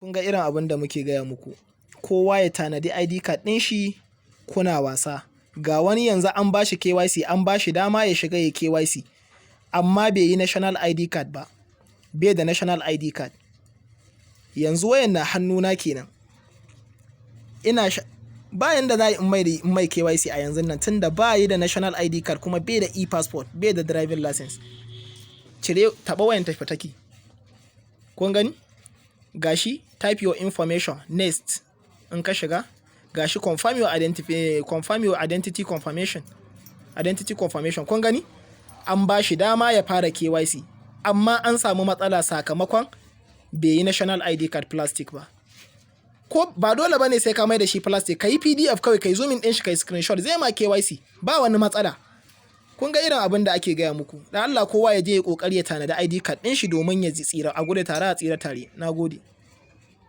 Kun ga irin abin da muke gaya muku. Kowa ya tanadi ID card ɗin shi, kuna wasa. Ga wani yanzu an ba shi KYC, an ba shi dama ya shiga ya KYC, amma bai yi national ID card ba. Bai da national ID card. Yanzu wayan na hannuna kenan. Ina bayan da za a yi in mai KYC a yanzun nan, tunda ba yi da national ID card kuma bai da e-passport, bai da driving license. Cire, taɓa wayan, tafi take. Kun gani? Gashi "Type your information", next. In ka shiga, gashi "Confirm your identity", confirm your identity confirmation. Identity confirmation. Kun gani? An ba shi dama ya fara KYC, amma an samu matsala sakamakon bai yi national ID card plastic ba. Ko ba dole bane sai ka mai da shi plastic, ka yi PDF kawai, ka yi zooming ɗin shi, ka yi screenshot, zai ma KYC, ba wani matsala. Kun ga irin abin da ake gaya muku. Da Allah kowa ya je ya kokari ya tanadi ID card ɗin shi domin ya tsira, a gudu tare a tsira tare. Nagode.